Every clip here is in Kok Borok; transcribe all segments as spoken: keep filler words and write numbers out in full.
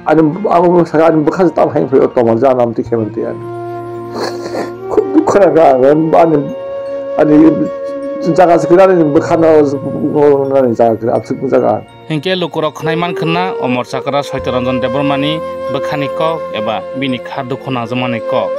Ani abo saka ani bwkha se tam hai phai o tomar ja nam ti khe man ti ani. Khub dukha nang kha ang ani, ani jaga se kira ani bwkha no nani jaga kira aswk jaga. Hinkhe lukurok khnai man khna Omor Chakra Soitya Ranjan Debbarmani bwkhani kok eba bini kha dukhu nangjakmani kok.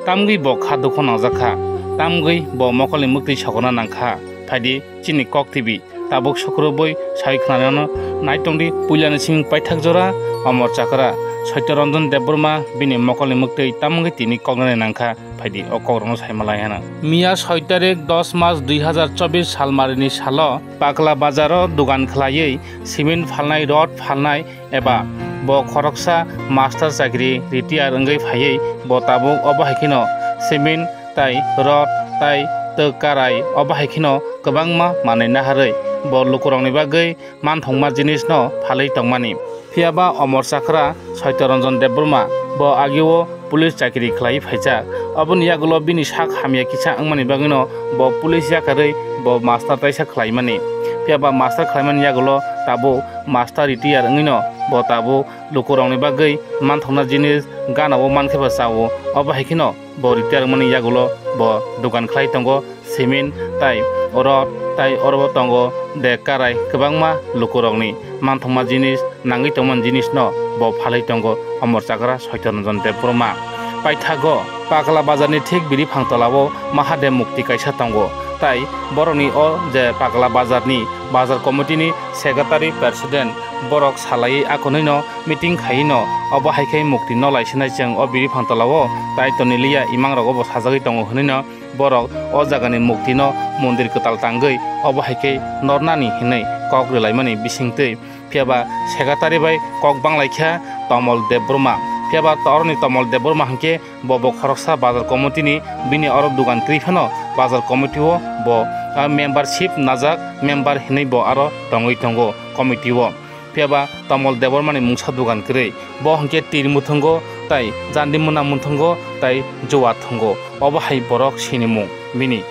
Tamgwi bo kha dukhu nangjak kha, tamgwi bo mokolni mwktwi sokona nang kha. Phaidi chini Kok T V. Tabuk sukrubwi sai khwnanano nai tongdi puilani simi paithak jora Omor Chakra Soitya Ranjan Debbarma bini mokolni mwktwi tamungwi tini koknani nangkha, phaidi o kokrokno saima lai hana. Miya soi tarik dos March dui hazar chobbish salmarini salo Pakla Bazaro dugan khwlaiwi cement phalnai, rod phalnai eba bo khoroksa master chakri retire wngwi phaiwi bo tabuk obo hai kheno cement tai rod tai twk karai obo hai kheno kwbangma manwi naharwi bo lukurokni bagwi manthokma jinisno phalwi tongmani. Phiyaba Omor Chakra Soitya Ranjan Debbarma bo agio police chakri khlaiwi phaijak. Oboni yagulo bini sak hamya kisa wngmani bagwino bo police yakarwi bo master taisa khlaimani. Phiyaba master khlaimani yagulo tabuk master retire wngwino bo tabuk lukurokni bagwi manthokna jinis gana o mankhe ba cha-o. Obo hai kheno bo retire wngmani yagulo bo dukan khlai tongo. Cement tai rod tai oro bo tongo de karai kwbangma lukurokni manthokma jinis nangwi tongmani jinisno bo phalwi tongo Omor Chakra Soitya Ranjan Debbarma. Paithago Pakla Bazarni thik biriphang tolao Mahadev mukti kaisa tongo tai borokni o je Pakla Bazarni bazar committee ni secretary president borok salaiwi akonwino meeting khaino obo hai khe mukti no laisinai chwng o biriphang tolao tai toniliya imangrok obo sajagwi tongo hwnwino borok o jagani muktino mondir kwtal tangwi obo hai khe nornani hinwi kok rwlaimani bisingtwi. Phiyaba secretary bai kok banglaikha Tomol Debbarma. Phiyaba to-, oroni Tomol Debbarma hinkhe bo, bo khoroksa bazar committee ni, bini oro dugan kwrwi phano bazar committee o bo, ah, membership najak, member hinwi bo aro tongwi tongo committee o. Phiyaba Tomol Debbarmani mungsa dugan kwrwi. Bo hinkhe tir muthungo tai jandi muna muthungo tai juwa thungo. Obo hai borok sinimung bini.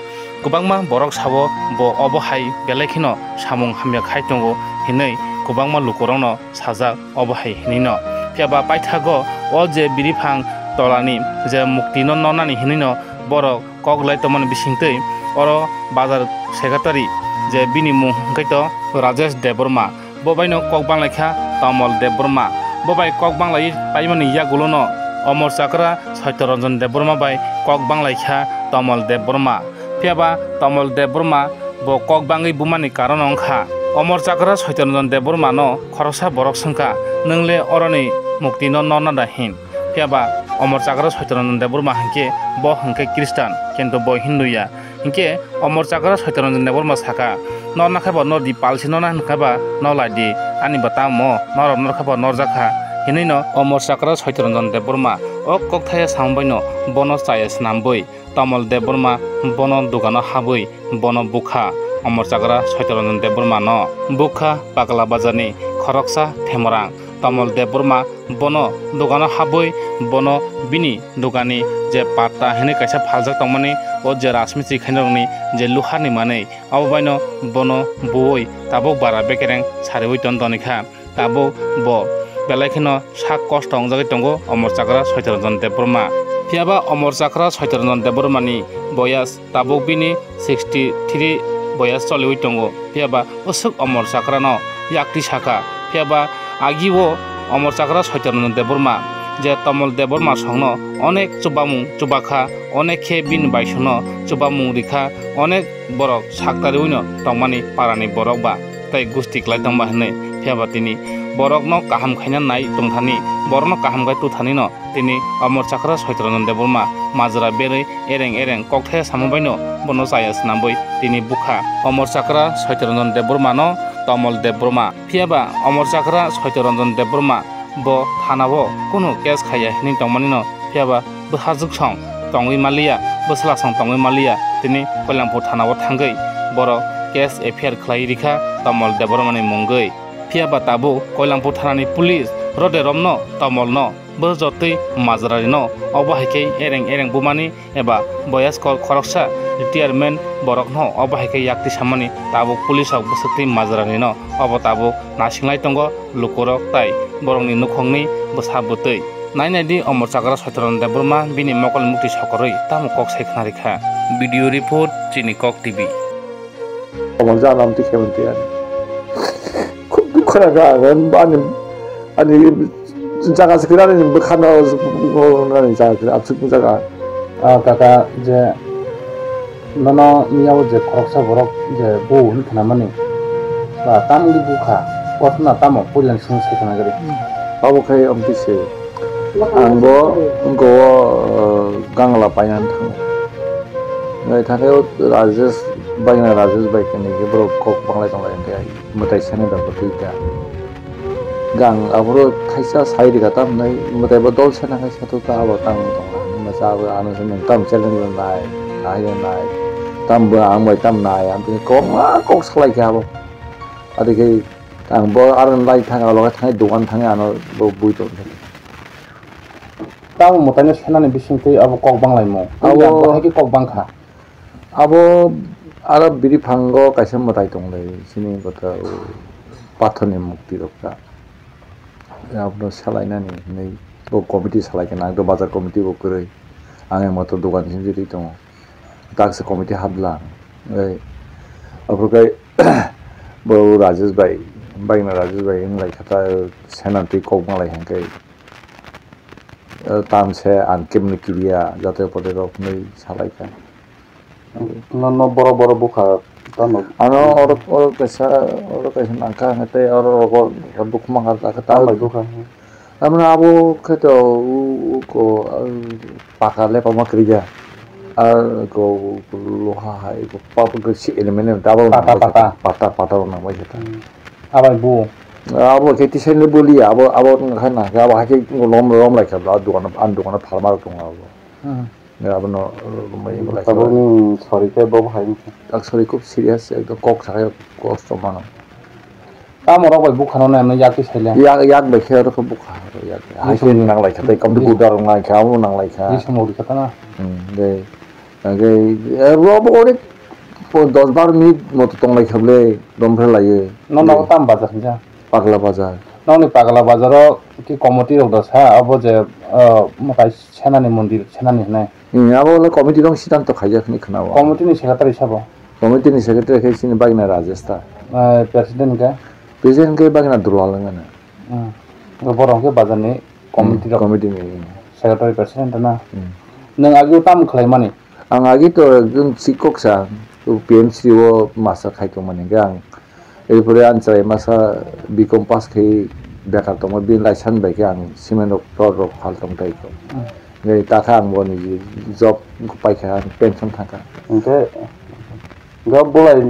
Kwbangma borok sao bo obo hai belai kheno samung hamya khai tongo hinwi kwbangma lukurokno sajak obo hai hinwino. Phiyaba paithago o je biriphang tolani je muktino nornani hinwino borok kok lai tongmani bisingtwi oro bazar secretary je bini mung hwnkhe to Rajesh Debbarma, bo baino kok banglaikha Tomol Debbarma. Bo bai kok banglaiwi paimani yagulono Omor Chakra Saitya Ranjan Debbarma bai kok banglaikha Tomol Debbarma. Phiyaba Tomol Debbarma bo kok bangwi bumani karon wngkha Omor Chakra Saitya Ranjan Debbarmano khoroksa borok swngkha, "Nwng le oroni muktino norna da?" hin. Phiyaba Omor Chakra Saitya Ranjan Debbarma hinkhe bo hinkhe Khristan, kintu bo Hindu ya. Hinkhe Omor Chakra Saitya Ranjan Debbarma saka, "Norna khe ba nordi, palsi norna hwn khe ba nor lai di, ani ba tamo norok nor khe ba norjak kha," hinwino Omor Chakra Saitya Ranjan Debbarma o kokthaya samung baino bono chaya swnambwi Tomol Debbarma bono dogano habwi bono bukha. Omor Chakra Saitya Ranjan Debbarmano bukha Pakla Bazarni khoroksa Themorang. Tomol Debbarma bono dogano habwi bono bini dogani je patta hinwi kaisa phaljak tongmani, o je rajmistri khainarokni je luharni manwi, abo baino bono buwi tabuk bara bekereng sariwi ton tonikha. Tabuk bo belai kheno sak kosto wngjagwi tongo Omor Chakra Saitya Ranjan Debbarma. Phiyaba Omor Chakra Saitya Ranjan Debbarmani boyas tabuk bini sixty three boyas choliwi tongo. Phiyaba bwswk Omor Chakrano yakti saka. Phiyaba agio Omor Chakra Saitya Ranjan Debbarma je Tomol Debbarma songno onek chubamung chubakha, onek khe bini baisono chubamung rikha, onek borok saktariwino tongmani parani borok ba tei gusti klai tongba hwnwi. Phiyaba tini borokno kaham khaina nai tongthani, borokno kaham khai tuthanino tini Omor Chakra Saitya Ranjan Debbarma majra berwi ereng ereng kokthaya samung baino bono chaya swnambwi tini bukha. Omor Chakra Saitya Ranjan Debbarmano Tomol Debbarma. Phiyaba Omor Chakra Saitya Ranjan Debbarma bo thanao kunu case khaiya hinwi tongmanino, phiyaba bwsajwk song tongwi maliya, bwsla song tongwi maliya, tini Koilampur thanao thangwi borok case F I R khlai rikha Tomol Debbarmani mungwi. Phiyaba tabuk Koilampur thanani police Rode romno, tomolno, bwsajotwi majrarino obo hai khe ereng ereng bumani eba boyaskol khoroksa retirement borokno obo hai khe yakti samani tabuk police rok bwswktwi majranino obo tabuk nasinglai tongo lukurok tai borokni nukhungni bwsa bwtwi. Nai nai di omo chagra Soitron Debbarma bini mokol mukti sokorwi tamo kok sai khna rikha. Video report, Chini Kok T V. Omo jana amtwi khe mantwi ani. Khub dukha nangkha ang, ani, ani jaga se kwrwi ani bwkhano, ani jaga kwrwi aswk jaga. Ah, kaka, je nono miyao je khoroksa borok je bu hwn khnamani, ba tamni bukha, kothoma tamo puilan sung se khna gari. Abo khai amtwi se. Ang bo wngkha o, uh, Gangla paina thango. Nai thangkhe o Rajesh, bagina Rajesh bai khe nini borok kok banglai tonglai hwnkhe mwtai sani da kwtwi da. Gang aphuru thaisa sai rwkha tamni mwtai bo dol sena khai sato ta abo tang tongla. Masa abo ano se nwng tam challenge nai, ahai nai, tam bo ang bai tam nai, ang tini kok ma kok salai khe abo. Adi khe ang bo aro lai thang alo thang dogan thang ano bo bui tong. Tamo mwtaino senani bisingtwi abo kok banglaimung. Abo Yang bahai khe kok bangkha. Abo aro biri phango kaisa mwtai tonglai, chini kotha o pathorni mukti rok ta. Abono salainani hinwi bo committee salaikha, nang to bazar committee bo kwrwi. Ang emo to dogan hinwi ri tongo. Taksa committee habla. Ei, aphuru khe bo Rajesh bai, bagina Rajesh bai wng lai kha ta, senani twi kok banglai hwnkhe. Eh, tam se ang kebni kibiya, jatoi potoi rok hinwi salai kha. No, no, boro, boro bukha, tamo. Ano oro, oro kaisa, oro kaisa nangkha, hwnkhe tei oro rogo dukhu mangkha, khe Tamo tamo. Bukha. Tamoni abo khe to, u, u ko, ah, paka lepama kwrwi ya. Ah, ko, loha hai, ko, pa, pa, ko, si, aluminium, double Pata, nang bai khe, pata. Pata, pata rok nang bai khe ta. Hmm. Abai bu. Abo khe tisai ni boli, abo, abo wng kha na, abo hai khe lom, lom lai kha, ah, dogan, ah, dogan phalma rok tongo abo. Hmm. Abono, uh, mai wng lai kha. Tabukni sori khe bo hai wng kha. Tak sori khub serious, ekdom kok sakai kosto mano. Tamo rok bai bukhano na emno yak twi saile. Yak, yak bai khe oro khe bukha, yak. Hai khe nang lai kha, tei kamtwi gudar wng lai kha, abo nang lai kha. Bising mori kha ta na. Hmm, dei. Hwnkhe, eh, abo onek po-, dos bar minute moto tong lai kha bwle, dom phe lai o. Nono tam bazar hinja? Pagla bazar. Nokni Pagla bazaro ki committee rok da sa, abo je, ah, mwtai senani mondir, senani hinai. Hmm, abo le committee rok siddhanto khaijak hinwi khna o. Committee ni secretary sabo? Committee ni secretary khe chini bagina Rajesh ta. Eh, president khe? President khe bagina Dulal wngmano. Hmm. Borok khe bazar ni committee rok. Committee ni. Secretary president na? Hmm. Nwng ageo tamo khlaimani? Ang agi to ekjon sikok sa, P M C o master khai tongmani hwnkhe ang. Erpore ang chwrai masa B Com pass khai bekar tongma, bini laisani bai khe ang cement rok, rod rok phal tong tai kho. Hmm. Hwnkhe takha ang bo niji job paikha, ang pension thangkha. Hwnkhe, ga bolai,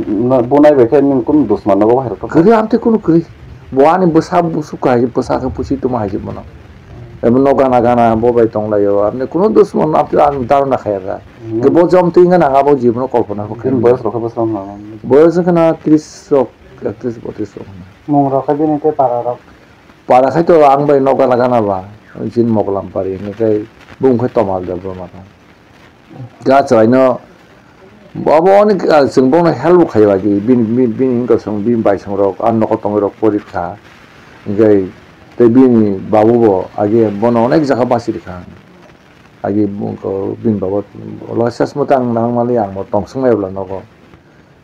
bo nai bai khe nini kunu dusman nogo bahai rok? Kwrwi, amtwi kunu kwrwi. Bo ani bwsa busu kahai, bwsa khe pusi tongma hai se bono. Ebo no gana gana bo bai tong lai o. Amni kuno dusman amtwi ang dharona khaya kha. Hmm. Bo jom twi wngkha na abo jibono kolpona kho khe. Bini boyos rok khe bwswk wngkha? Boyos wngkha na tris rok, ekatris, botris rok wngkha na. Mung rok khe bini tei para rok? Para khai to ang bai no gana gana ba. Jin Mogolampari hwnkhe bung khe Tomal Debbarma kha. Ga chwraino, abo onek, ah, chwng bono help bo khai bai di, bini, bini, bini wngkha chwng, bini bai chwng rok, ah, nogo tongwi rok pori kha, hwnkhe tei bini babu bo age bono onek jaga basi rikha, age bini baba, ola ses mote ang nang mali ang bo tong swngmai bwla nogo.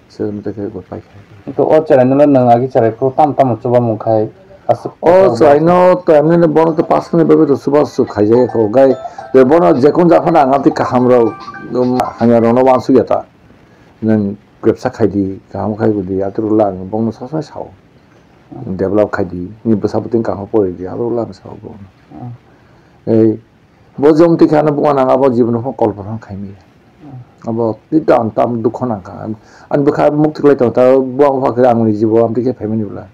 Sir, mwtai khe bo pai khai. To o chwraino le nwng agi chwrai phuru tamo tamo chuba mung khai aswk. O chwraino to emni no bono to pass ni bagwi to chuba chuchuk khaijak kho. Gai je bono je kun japhano ang amtwi kaham rok, um, hamya rokno uansuk ya ta. Nwng bebsa khai di, kaham khai di, atur ulo ang bono sob somoi sao. Develop khai di, ni bwsa bwtwi kaham pori di, abo ulo ang sao bono. Hmm. Ei, Bo jom twi khe ano buwan ang abo jibono phano kolpona khai manya. Hmm. Abo twi tam tam dukho nang kha. Ani bwkha muk twklai tong ta buwan bwkha khe ang ni jibo amtwi khe phaimani bwla.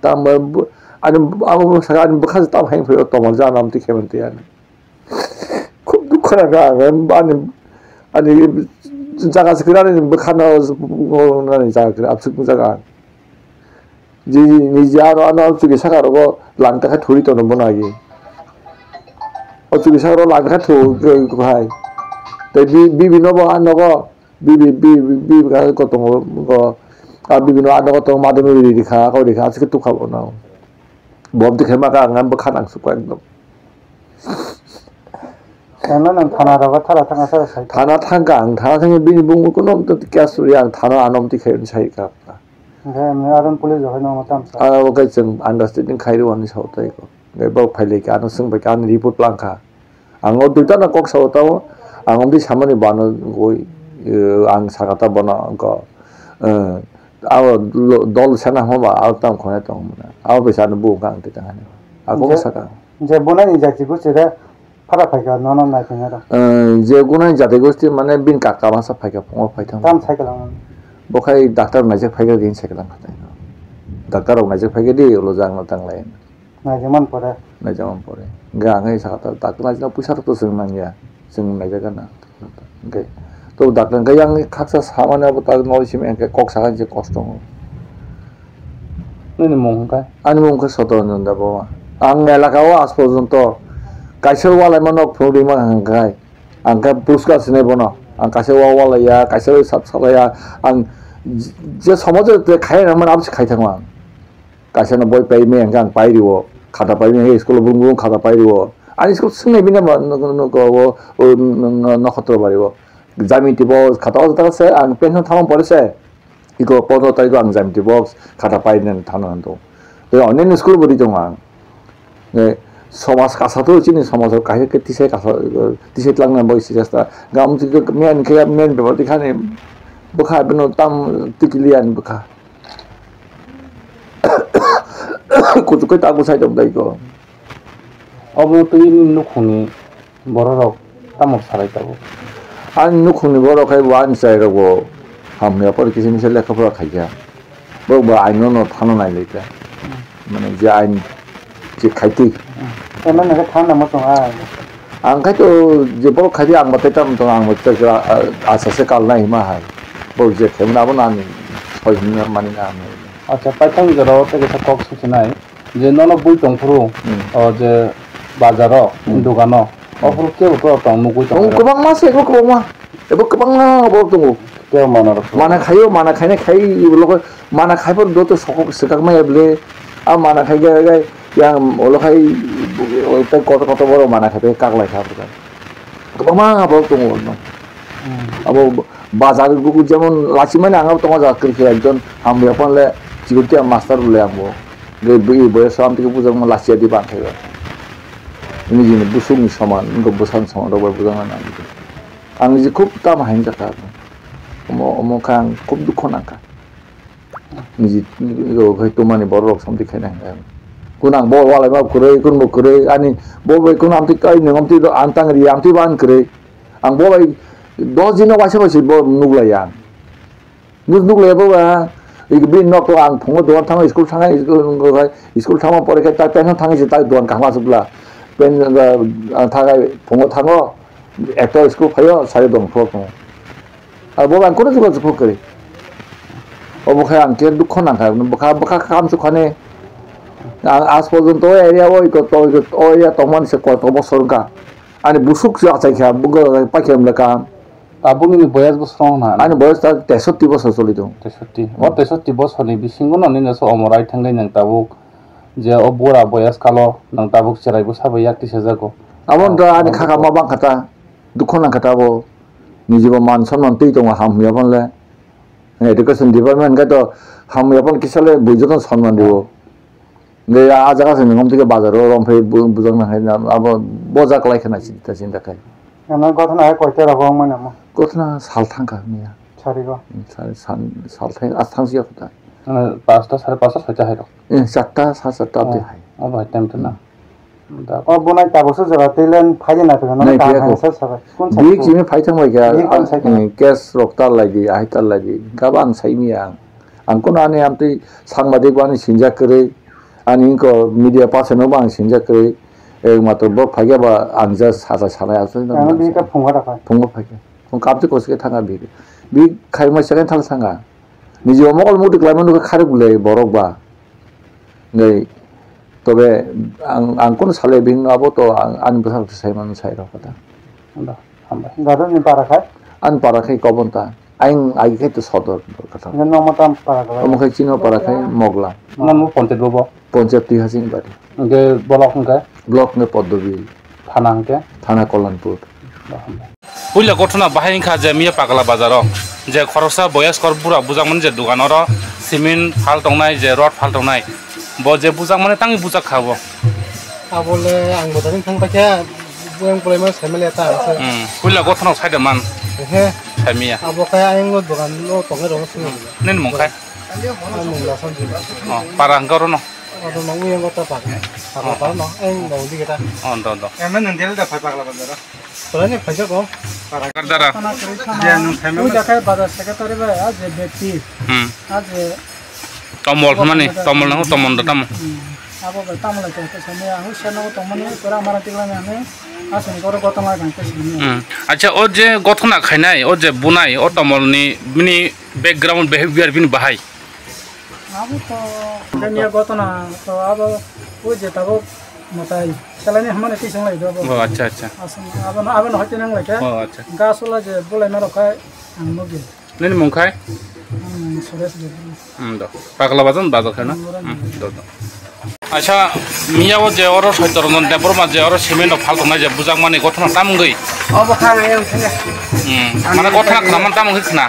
Tam bo ani abo saka ani bwkha tam hai phai tongma jana amtwi khe mantwi ani. Khub dukho nang kha ang ani, ani jaga se kwrwi ani bwkha no nani jaga kwrwi absuk jaga. Ji, niji aro ano chuki saka rogo Langta khe thuri tono bono agi. O churi sakro langta khe thu, hai. Tei bi, bibi no bo a nogo. Bibi, bibi, bibi ka ko tongo, ko. A bibi no a nogo tongo, madung ri ri kha, ko ri kha, asike tukha bono. Bom tikhe maka ang bwkha nang sukha ekdom. Ano nang thana rogo thara thanga sa sai. Thana thangka ang, thana thangka bini bung kuno to kya suri ang thana anom tikhe sai ka. Hwnkhe ang aron police rok no tam sa. Ah, okay, chwng understanding khai rw ani sao tai ko. Hwnkhe bo phai lai kha, ano swng bai kha, ani report lang kha. Ang o duita no kok sao tao, ang omtwi samani bano goi, eh, ang saka ta bono ko, eh, abo lo-, dol sana homa, abo tam khonai tong mane. Abo bai sana bu ang twi tang ani. Ako je, saka. Je bonani jati gochi re, Phara phaikha nono naithoknai rok. Eh, je guna jati gosti mane bini kaka masa phaikha phungo phaithang. Tam cycle ang. Bo khai doctor naijak phaikha din cycle ang khatai. Doctor rok naijak phaikha di ulo jang no tanglai. Naijak man pore. Naijak man pore. Ga ang saka ta doctor naijak puisa rok to swng nangya. Swng naijak na. Hwnkhe to doctor hwnkhe yang khaksa samani abo ta nol simi hwnkhe kok saka je kosto. Nini mung hwnkhe? Ani mung khe Soto Ranjan Debbarma. Ang elaka o aaj porjonto kaisa walaima nok phunuk rima hwnkhe ang khe puruskar sinai bono. Ang kaisa wa walaiya, kaisa sap salaiya. Ang je somojo je khai rwmani abo se khai thango ang. Kaisa no boi pai maya hwnkhe ang pai rwo. Khata pai maya hwnkhe school o brum brum khata pai rwo. Ani school swngnai bini ma nokotro bari o. Jamiti bo khata o jota se ang pension thangma pore se. Iko pondro tarikh o ang Jamiti box khata painani thangna nango. Tei onini school bo ri tongo ang. Eh, somas kasa to chini somas o kaisa khe tisai kasa, eh, tisai tlangna bagwi sijasta. Gam twi khe main khe main bebak twi khani bwkha bino tam tikili ani bwkha. Kuchuk khe tabuk sai tong tei ko. Obo twi nukhungni Borok rok tamo salai tabuk? Ani nukhungni borok hai bo ani chwrai rok bo hamya phano kisa misa lekha pora khaikha. Borok bo aino no thana nai laikha. Mane je ain je khaitwi. Eno nokhe thana mo tong ai. Ang khai to je borok khaitwi ang batai tam tong ang batai asa se kal nai hima hai. Borok je khaimani abo no ani soi hwnwi mani na ang. Acha paithak jora o tei kaisa kok suchinai. Je nono bui tongphuru, hmm, o je bazaro, hmm, dogano, hmm, ophuru kebo to tong nugui tong. Tong kwbangma se, ebo kwbangma. Ebo kwbangma borok tongo. Kebo mana rok. Mana khaio, mana khainai khai, ebo logo mana khaiphuru doto sokok swkakma ya bwle. A mana khai ga ga yang olo khai tei kotor kotor borok mana khai kak lai kha. Kwbangma borok tongo. Hmm. Abo bazar jemon lachimani ang abo tongo jaga kwrwi khe ekjon hamya phano le security master le ang bo. Bui boyos o amtwi khe bujakma lachiya di bang khe. Nini jini busukni soman, wngkha bwsakni soman rok bai bujaknai nang. Ang niji khub tamo haino jakha. Omo, omo khe ang khub dukho nangkha. Niji rok hai tomani borok rok samtwi khaina hwnka. Kun ang bo walai ma kwrwi, kun bo kwrwi, ani bo bai kun amtwi kai nang amtwi ang tang ri amtwi ban kwrwi. Ang bo bai dos din no waisa waisa bo nuklai ang. Nuk nuk lebo ba, ik bin nok to ang phungo dogan thango school thango, school thangma pore khe ta pension thango se ta dogan kaham asuk bla. Pen ang thangai phungo thango, ekta school phaio sari dong phok phungo. Abo ang kono juga jukho kari. Obo khai ang khe dukho nangkha, bwkha bwkha kam sukhani. Ang aaj porjonto o area o iko to o area tongmani se koto bosor wngkha. Ani busuk se achai kha, bwkha paikha mle kam. Tabuk nini boyas bosor wng na? Ani boyas ta tesotti bosor choli tongo. Tesotti. O tesotti bosorni bisingo no nini so omorai thangwi nwng tabuk je o bura boyas kalo nwng tabuk chwrai bwsa bai yak tisajago. Abo no ani khaka ma bangkha ta, dukho nangkha ta abo. Nijibo man sonman twi tongo ham hwnwi abo le. Education department hwnkhe to ham hwnwi abo kisa le buijoto sonman rwo. Hwnkhe a jaga se nwng omtwi khe bazar o romphai bu-, bujak nang hai na, abo bojak lai khna chinta chinta khai. Ano gothona hai koita rogo wng mano mo? Gothona sal thang kha miya. Sari go? Hmm, sal, sal, sal thang, as thang siya kota. Ano pasta, sare pasta, soita hai rok? Eh, charta, sa charta abdi hai. Oh, abo hai time to na. Hmm. Da. Oh, bo nai tabuk se jora tei len phai na to na. Nai ta phiya hai ko. Sa sa. Kun sa? Bik ko? Chini phai thang bai kha. Bik kon sa kha? Eh, case rok tar lai di, ahai tar lai di. Gabang sai miya ang. Ang kono ani amtwi sangbadik bo ani sinjak kwrwi, ani wngkha media person no bo ang sinjak kwrwi, eh, matwr bo phaikhe ba ang just sacha sanai aswk no. Ano bini khe phungo rokha? Phungo phaikhe. Phung kapti kosi khe thanga bini. Bi khaima second thang thanga. Niji o mokol muti kwlaima nukhe kharwi bwlai borok ba. Ngai. Tobe ang, ang kunu salai bini abo to ang, ani bwsarok sai mano sai rok kata. Anda, hambai. Garo ni para khai? Ani para khai Kobonta. Aing agi khai to Sodor kata. Nang ma tam para khai? Omo khai chino para khai Mogla. Nang mo ponte bobo? Ponchayat Tuihasing Bari. Hingke block hingke? Block hingke Poddobi. Thana hingke? Thana Kollanpur. Puila gothona bahai wngkha je miya Pakla bazaro je khoroksa boyaskor bura bujakmani je dogan oro cement phal tongnai je rod phal tongnai bo je bujakmani tangwi bujakkha bo. Abole ang bwtharni thang paikha, buyang pulaima saimaliya ta ang se. Hmm, puila gothona saida man. Ehe. Saimiya. Abo khe ayang no dogan no tongnai rok sini. Nini mung khai? Ani mung Lasan Jil. Oh, para hingke oro no? Oro no mung yang kota para. Para para no, ayang no di kita. Oh, do, do. Yang mana nanti ada dapat Pakla bazar? Para ni paisa ko. Kardara. Dia nung saimaliya. Uja kai bazar secretary bai, aje beti. Hmm. Aje Tomol hwnmani, tomol nango, tomol da tamo. Hmm. Abo bai tamo lai tong khe sani, ang se nogo tongmani, pura amara tikla ni ani, aswk ni oro gotong lai tong khe sani. Hmm. Acha, o je gothona khainai, o je bunai, o tomol ni, bini background behavior bini bahai. Abo to, kanya gotona to abo, o je tabuk mwtai, chalani hamani tisang lai do abo. Oh, acha, acha. Aswk, abo no, abo no hoite nang lai khe. Oh, acha. Gas wala je bulai ma rok khai, ang nugi. Nini mung khai? Ang Suresh Debbarma. Hmm, do. Pakla bazar, bazar khai na? Hmm, oro. Hmm, do, do. Acha, miya o je oro Soitorojon Debbarma je oro cement rok phal tongnai je bujakmani gothona tam wngwi? Obo kha nai ang thangya. Hmm. Ang mane gothona thangya. Khna man tam wngwi khna?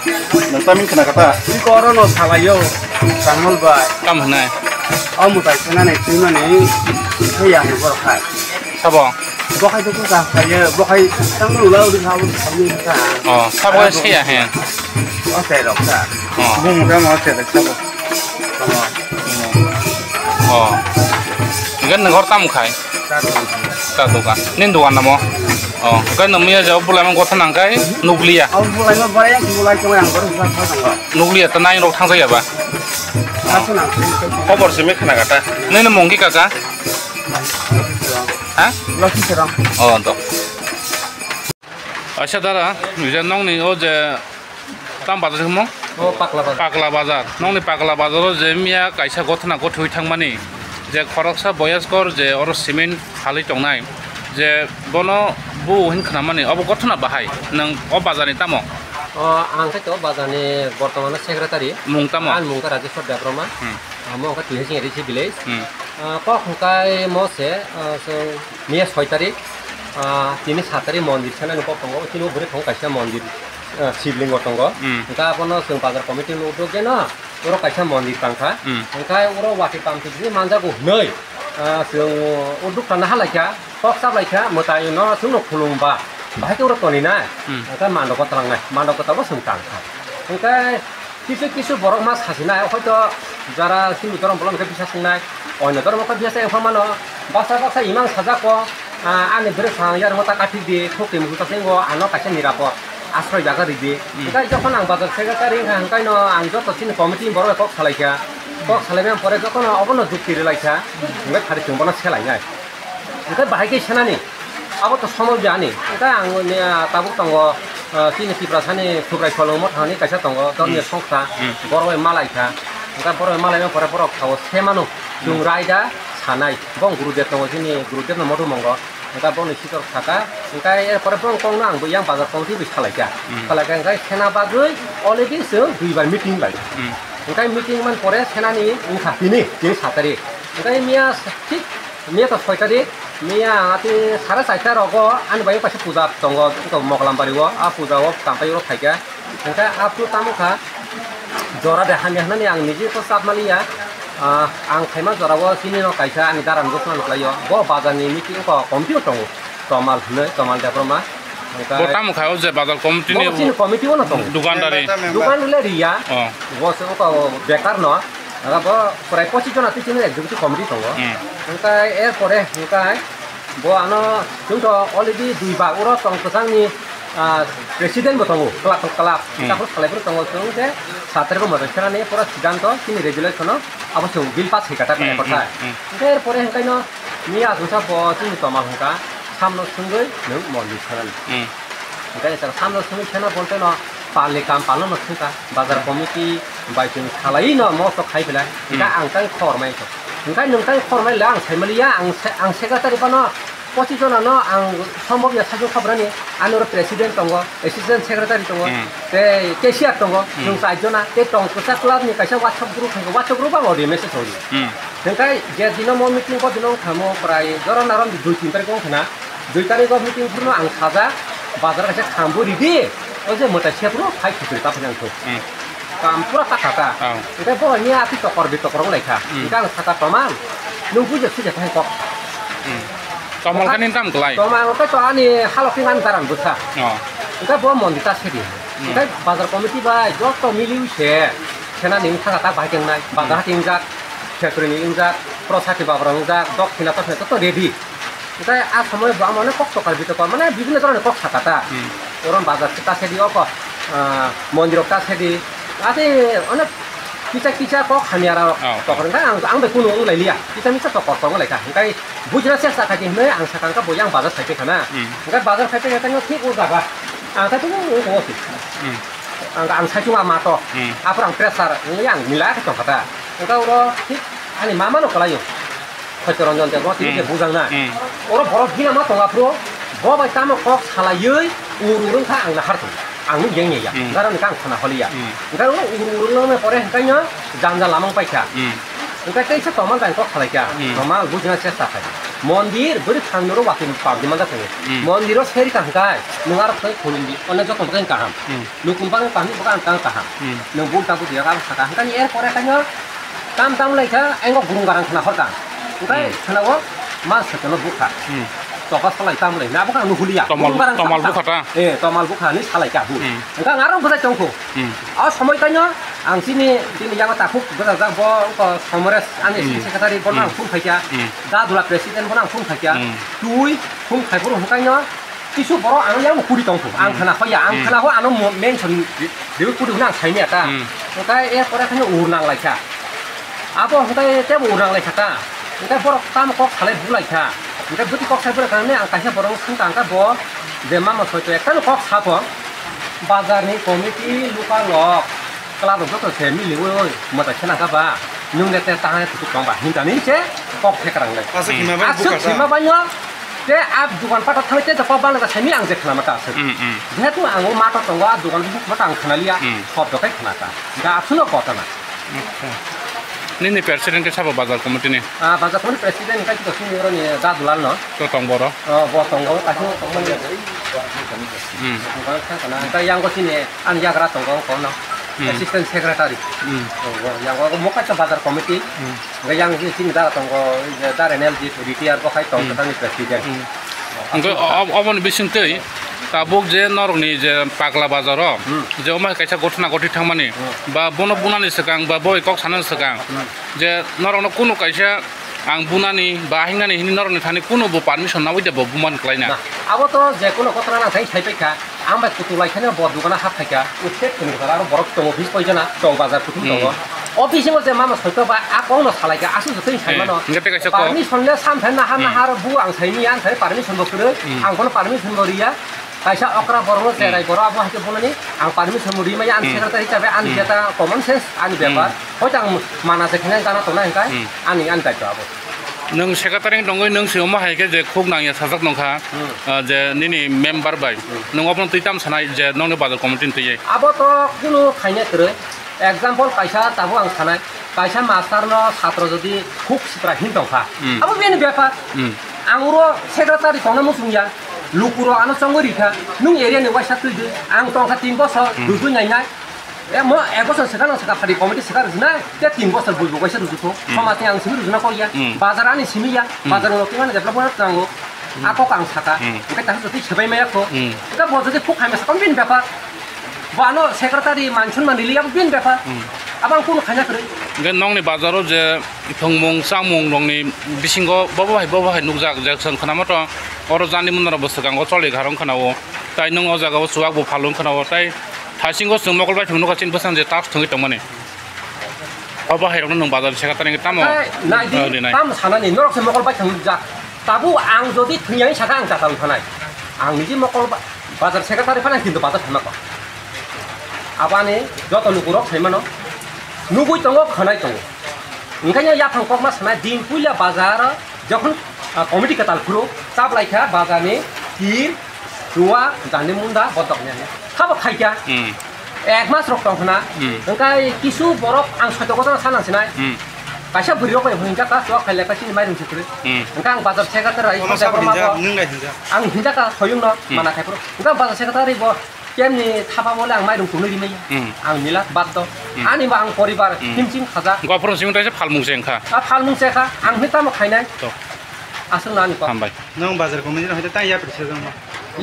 Nang tam wngwi khna kata? Iko oro no salaio, Tangmol bai. Kam hwnai? O mwtai khna nai twi mani, thwi ya ni borok khai. Sabo? Bokhai to buka khaye, bokhai tang ula uri kha uri kha uri kha. Oh, sabo se ya he. O se rok kha. Oh. Bung da mo se rok sabo. Tamo. Oh. Gan nang hor tam khai? Ta to. Ta to ka. Nin dukan namo? Oh, gan nang miya jabo bulai mang gotha nang kai, nukliya. Au bulai ma bare bulai to yang baru sa sa tang. Nukliya ta nai rok thang jaya ba? Sa sa nang. Khobor se me khna kata. Nini mung ki kaka? Ha? Loki Serang. Oh, to. Acha dara, je nongni o je tam bazar himo? O Pakla bazar. Pakla bazar. Nongni Pakla bazar o je miya kaisa gothona gothwi thangmani, je khoroksa boyaskor je oro cement phalwi tongnai, je bono bu hin khnamani, obo gothona bahai. Nang o bazar ni tamo? O ang khe to bazar ni bortomano secretary. Mung tamo? Ang mung khe Rajeshwar Debbarma. Hmm. Amo wngkha Tuihasing A D C village. Hmm. Ah, kok hwnkhe mo se, ah, chwng miya soi tarik, ah, tini sat tarik mondir sanani kok tongo, tini o bwrwi tongo kaisa mondir, ah, shivlingo tongo. Hmm. Hwnkhe abono chwng bazar committee ni uddog geno oro kaisa mondir tangkha. Hmm. Hwnkhe oro watwi pamtwi manjago hwnwi, ah, chwng uddog tangna halaikha, kok chaplaikha, mwtaino chwngno khulumba, bahai khe oro toninai. Hmm. Hwnkhe mandoko tlangnai, mandoko tabo chwng tangkha. Hwnkhe Kisu kisu borok ma sasinai, hoito jara Hindu dhormo bolong khe bisa swngnai, onyo dhormo khe bisa se wngkha mano, baksa baksa imang sajak ko, ah, ani bwrwi sa yang yarwng ta kathik di, thok twi muchung ta swngo, ano kaisa nirapor asroi jaga ridi. Hmm. Hwnkhe jokhon ang bazar secretary wngkha, hwnkhe no ang joto chini committee borok bai kok salaikha, kok salaimani pore jokhon obono jukti rwlaikha, hwnkhe phari chwng bono selainai. Hwnkhe bahai khe senani, abo to somob ya ani. Hwnkhe ang ni, ah, tabuk tongo, ah, chini Tiprasani Subrai Kolom Mothani kaisa tongo, dhormiyo Hmm. songkha, Hmm. borok bai malai kha. Hwnkhe borok bai malai pore borok sao se mano, chwng Hmm. raida sanai. Bong Gurudev tongo, chini Gurudev no mothung mongo. Hwnkhe bongni sitor saka, hwnkhe er pore bong kongno ang bo yang bazar committee bai salai kha. Hmm. Salai kha hwnkhe sena bagwi already chwng duibar meeting bai. Hmm. Hwnkhe meeting man pore senani wngkha tini, tini sat tarik. Hwnkhe miya thik Miya to soi tarik, miya ati sare chaita rogo ani bai kaisa puja tongo, tongo Mogalambari o, a puja o tampai oro phaikha. Hwnkhe a phu tamo kha jora de hamya hwnani ang nije to chap maliya. Ah, ang phaima jora o chini no kaisa ani dara ni bwskango nukhlaio. Bo bazar ni meeting ko committee o tongo. Tomal hwnwi, Tomal Debbarma. Hwnkhe Bo tamo kha o je bazar committee ni bo chini committee o no tongo. Dukandari. Dukan le riya. Oh. Bo se ko bekar no. Aga bo prai pochis jona twi chini executive committee tongo. Hmm. Hwnkhe er pore hwnkhe bo ano chwng to already dui bag oro tong kwchangni, ah, president bo tongo, club, club. Hmm. Tabuk salai phuru tongo chwng je satri bo model khenani pura siddhanto chini resolution o abo chwng bill pass khaikha ta Hmm, khaikha hmm, ta. Hmm. Hwnkhe er pore hwnkhe no miya achuksa bo chini Tomal hwnkha samno swngwi nwng mondir khenani. Hmm. Hwnkhe jesa samno swngwi kheno bolte no palni kam palno no thungkha, bazar committee bai chwng salai no mosto khai belai, hwnkhe Hmm. ang tai khor mai kho. Hwnkhe nwng tei khoroknai le ang saimaliya, ang se-, ang secretary phano pochis jona no ang sombobya sajwk khabrani, ani oro president tongo, assistant secretary tongo, Hmm. tei cashier tongo, Hmm. nwng char jona, tei tong kwchak club ni kaisa WhatsApp group hai khe, WhatsApp group ang audio message hori. Hmm. Hwnkhe je dino mo meeting bo dino wngkha mo prai jora narom dui tin tarik wngkha na, dui tarik o meeting phuru no ang sajak, bazar kaisa khambu ridi, o je mwtai se phuru phai khukri ta phai ang thung. Hmm. Kam pura ta kha ta. Oh. Hwnkhe bo ni ati tokor bi tokor wng lai kha. Hmm. Hwnkhe ang saka tomang, nwng bujo sija thai kok. Hmm. Tomol khe nini tam klai? Tomang khe to ani halok ni ngan daran bwsa. Oh. Hwnkhe bo mondi ta sedi. Hmm. Hwnkhe bazar committee bai joto miliwi se senani wng thang kha ta bai teng nai. Bazar Hmm. hati wng jak, Khetroni wng jak, Prosati Babra wng jak, Dokhina Tokhina joto ready. Hwnkhe a somoi bo ang mane kok tokar bi tokar mane bibhinno dhoroner kok saka ta. Hmm. Oro bazar ta sedi oko, ah, mondirok ta sedi. Ate onek kisa kisa kok hamya rok Oh. tokar hwnkhe ang, ang bai kunu wng lai liya. Kisa misa tokar tong lai kha. Hwnkhe bujina chesta khai di hwnwi ang saka hwnkhe bo yang bazar phai phai kha na. Hmm. Hwnkhe bazar phai phai kha thik o jaga. Ang khai tongo o tongo si. Hmm. Ang, ang sai chunga ma to. Hmm. Aphuru ang pressure wngwi ang mila khe tong kha ta. Hwnkhe oro thik ani mama no kwlaio. Saitya Ranjan Debbarma tini Hmm. je bujang na. Hmm. Oro borok gina ma tonga phuru, bo bai tamo kok salaiwi ur ur wngkha ang nahar tongo. Ang nuk yang ya. Hmm. Gara ni kang khana holi ya. Hmm. Gara ur ur wngna pore hwnkhe no janja lamang paikha. Hmm. Hwnkhe teisa tongma bai kok salaikha. Hmm. Tongma bujina chesta khai. Mondir bwrwi thang noro watwi pabdi manjak khayo. Hmm. Mondiro serika hwnkhe nwng aro khai khulumdi. Ono joto hwnkhe kaham. Hmm. Nukung bagwi kaham, bwkha ang kaham. Hmm. Nwng buk tabuk ya, ang saka. Hwnkhe er pore khaino tam tam lai kha, engo gurung garang khna hor kha. Hwnkhe Hmm. khna o ma sekono bukha. Hmm. Toka salai tam lai, na bwkha ang nuhulia. Tomal, Gurung garang tomal kha. Bukha ta? Eh, tomal bukha ni salai kha bu. Hmm. Hwnkhe ang aro bwsai tongkhu. Hmm. O somoi khaino ang chini, chini yang takhuk bwsajak bo, bo Somores ani Hmm. Secretary bono ang Hmm. phone khaikha. Hmm. Dadula president bono ang phone khaikha. Hmm. Twi phone khai phuru hwnkhaino Kisu borok ang yang kuri tongkho, ang Hmm. khna hoya, ang Hmm. khna ho ano mo-, mention di-, diwi kuri hwnwi ang saimaya ta. Hmm. Hwnkhe er pore khaino ur nang lai kha. Abo hwnkhe tebo ur nang lai kha ta. Hwnkhe borok tamo kok salai bu lai kha. Hwnkhe bwtwi kok sai borok kha hwnwi ang kaisa borok swngkha hwnkhe bo je mama soito ektano kok sapo. Bazarni committee local rok, club rok joto se miliwi oi mwtai khena kha ba. Nwng de te tang kuchuk tong ba hinta ni se kok thekrang lai. Aswk Hmm. hima bai Aswk bukha sa. Hima bai no Te a dogan pata thangwi te jokpa bana da saimi ang je khnama ta aswk. Hmm, hmm. Jehetu ang o mata tongo, a dogan bukma ta ang khna liya, Hmm. Hop dokai khna ta. Da aswk no kota na. Acha. Nini president ke sabo bazar committee ni? Ah, bazar committee president kai to sini oro ni da dulal no. To tong boro? Oh, bo tongo, kaisa tongo ni. Hmm. Tongo khna khna. Kai yang ko sini an yagra tongo kono. Hmm. Assistant secretary. Hmm. Oh, bo yang ko mo kai to bazar committee. Hmm. Hwnkhe yang je chini dara tongo, je dara N L G retired bo khai tong Hmm. kwthangni president. Hmm. Hwnkhe o-, ob-, oboni bisingtwi tabuk je norokni je Pakla bazaro Hmm. je omo hai kaisa gothona gothi thangmani Hmm. ba bono bunani swkang ba boi kok sanani swkang Hmm. je norokno kunu kaisa ang bunani ba hingnani hini norokni thani kunu bo permission nawi de bo buman klaina. Na, abo to je kuno gothona nang thai sai paikha. Ang bai kutuk lai kheno bo dogano hap phaikha, usket kunu kunu aro borok tongo bis koi jona tong bazar kuthum Hmm. tongo. O bisingo je mama soito ba a kok no salaikha, aswk se twi Hmm. saimano. Hingke tei kaisa kok. Permission le sam thai nahar Hmm. nahar bu ang saimanya, ang thai permission bo kwrwi, Hmm. ang bono permission bo riya. Kaisa okra borok no Hmm. cherai borok abo hai khe bolani ang permission bo rimaya, ang Hmm. secretary hisabe ani Hmm. jeta common sense ani Hmm. bepar. Hoito ang mana je khene gana tongnai hwnkhe Hmm. ani, ani daitw abo. Nwng secretary wng tongwi nwng se omo hai khe je khuk nangya sajak nongkha, Hmm. ah, je nini member bai. Hmm. Nwng obono twi tam sanai je nokni bazar committee ni twi? Abo to kunu khaina kwrwi. Example kaisa tabuk ang sanai, kaisa master no satro jodi khuk sitra hin tongkha, Hmm. abo bini bepar. Hmm. Ang oro secretary tongna muchung ya, lukurok ano chongwi rikha, nwng area ni waisa twi di, ang tongkha tin bosor, Hmm. dudui nainai. E mo ek bosor swkang nang swkang party committee swkang rwjwnai, tei tin bosor bui bo kaisa rwjwkho. Hmm. Somajni ang simi rwjwna kok ya. Hmm. Bazar ani simi ya. Hmm. Bazar ulo twimani development nango. Hmm. A kok ang saka. Hmm. Hwnkhe tang jotoi swbai maya kho. Hmm. Hwnkhe bo jodi khuk hamya sakha bini bepar. Bo ano secretary mansun man rili abo bini bepar. Hmm. Abo ang kunu khaina kwrwi. Hwnkhe nokni bazaro je thwngmung chamung rokni bisingo bobo hai bobo hai nukjak je chwng khna moto oro jani munaro bo swkango choli kharong khna o. Tai nwng o jaga o chuwak bo phalung khna o. Tai Thaisingo chwng mokol bai thwng nukha chini bwsang je task thwngwi tongmani. Obo hai rokno nwng bazar seka tani tamo? Hai, nai di, Oh, di nai. Tamo sanani, norok se mokol bai thwng jak. Tabuk ang jodi thwngya saka ang chata wngthanai. Ang niji mokol ba-, bazar seka tari phano kintu bazar thangma kok. Abani joto lukurok saimano. Nugui tongo, khwnai tongo. Onkhaino yaphang kokma sanai din puila bazar jokhon, ah, committee kwtal phuru chaplaikha bazarni tir, ruwa, jani munda bodok nani. Khabo khaikha. Hmm. Ek mas rok tong khna. Hmm. Onkha kisu borok ang soito gotona sanang sinai. Hmm. Kaisa bwrwi rok bai hwnjak ka chwk khailai ka chini mairung chukri. Hmm. Onkha ang bazar secretary rai. Ono sabo hinjak, nwng nai hinjak. Ang hinjak ka soyung no. Hmm. Mana khai phuru. Onkha bazar secretary bo Kemni thapa bole ang mairung tongnai rimai. Hmm. Ang mila bad do. Hmm. Ani ba ang poribar Hmm. himsing khaja. Gophrung sing taisa phalmung se wngkha. A phalmung se kha, ang hita mo khainai. To. Aswk nani ko. Hambai. Nong bazar committee no hita tang yapri se jong.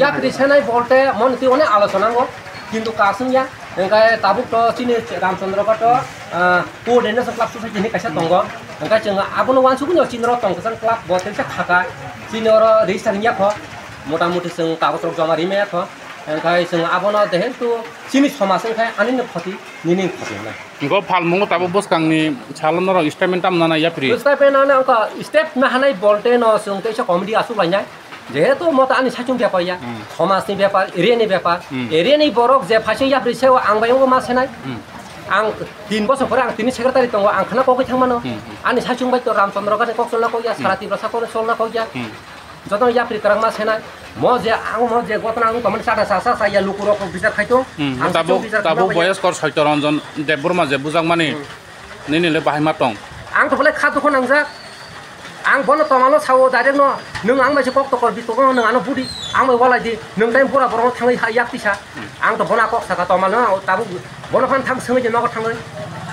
Yapri se nai bolte mon ti one alochona ngo. Kintu kasung ya. Engkai tabuk to chini Ramchandra ka to, ah, coordination club society ni kaisa tongo. Engkai chwng abono wansugwi no chini ro tong kwchang club bo tei se khaka. Chini oro register ya kho. Mota moti chwng kagoj rok joma rimai ya kho. Hingkhai chwng abono jehetu chini somaj wngkhai anini khoti, nini khoti hwnwi. Go phalmungo tabuk bwskangni salo norok statement tamo nana yapri? Statement ano wngkha step nahanai bolte no chwng teisa committee aswk lainai. Jehetu mota ani saichung bepar ya, Hmm. somajni bepar, area ni bepar, Hmm. area ni borok je phaising yapri seo ang bai wngma senai. Hmm. Ang tin bosor pore ang tini secretary tongo, ang khna kogwi thangmano. Hmm, hmm. Ani saichung bai to Ramchandra gani kok cholna kok ya, Hmm. sara Tiprasa kok cholna kok ya. Hmm. Jotono yapri kwrwngma senai. Mo je ang mo je gotna ang tongmani chata sa sa sa ya lukurok bichar khai tong. Hmm, Ang tabuk, sichung bichar tabuk khlaiya. Boyos kor Soito Ranjan Debbarma je bujakmani Hmm. nini le bahai ma tong. Ang to bole kha dukho nangjak. Ang bono tomalo sao direct no, nwng ang bai se kok tokor bi tokno nwng ano budi, ang bai walai di, nwng tai pura borok thangwi ha yak tisa. Hmm. Ang to bono kok saka tomalo tabuk bono phan thang swngwi di nogo thangwi.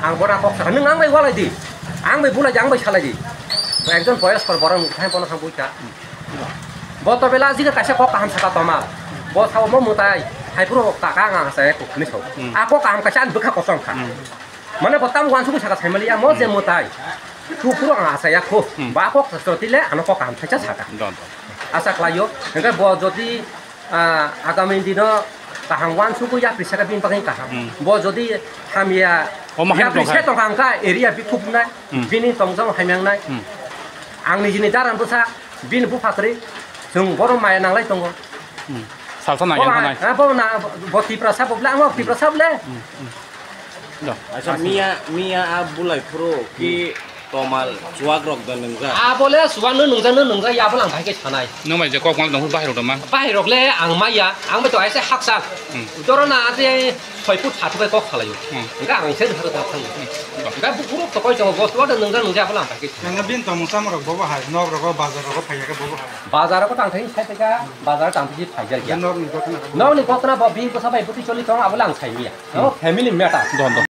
Ang bono kok saka nwng ang bai walai di. Ang bai bulai di, ang bai salai di. Ekjon boyos kor borok thang bono thang buita. Bo to bela jige kaisa kok kaham saka toma. Bo sao mo mutai. Hai puro kaka ang ang saya kok ni so. Hmm. A kok kaham kaisa an bwkha kosong kha. Hmm. Mane bo tam wansuk saka sai mali ya mo je Hmm. mutai. Tu puro ang asa ya kho. Hmm. Ba kok sa tile ano kok kaham kaisa saka. Don, don. Asa klayo. Engke bo jodi, ah, agami dino kaham wansuk ya prisa ka bin pakai kaham. Hmm. Bo jodi hamya Omo ya hai prisa tongkha. Tongkha angka area bi khupnai. Hmm. Bini tongjong hamyangnai. Hmm. Ang nijini daran bwsa, bini bupha kwrwi, chwng bono maya nanglai tongo. Hmm. Salsa nang yang thanai. Bo na, bo Tiprasa bo ble, ang bo Tiprasa ble. Hmm, hmm. Do. Acha miya, miya a bulai phuru ki tomal chuak rok da nungja. A bole chuak no nungja, no nungja, ya bole ang bhai ke sanai. Nung mai je kok mal dong bahai rok da ma. Bahai rok le ang maya, ang bo to aise haksa. Hmm. Doro na ate Soi put hatu bai kok salayo. Hmm. Engka ang se hatu tak thang. Hmm. Engka bu kuruk to koi chongo bo tuwa da nungja nungja bwla ang pakai. Nang bin tong samrok bobo hai, nok rogo bazar rogo phaiya ke bobo hai. Bazar rogo tang thai sai teka, bazar tang thai phai jal ya. Nok ni gotna. Nok ni gotna bo bi bwsa bai buti choli tong abwla ang sai miya. No, hmm, family matter. Don, don.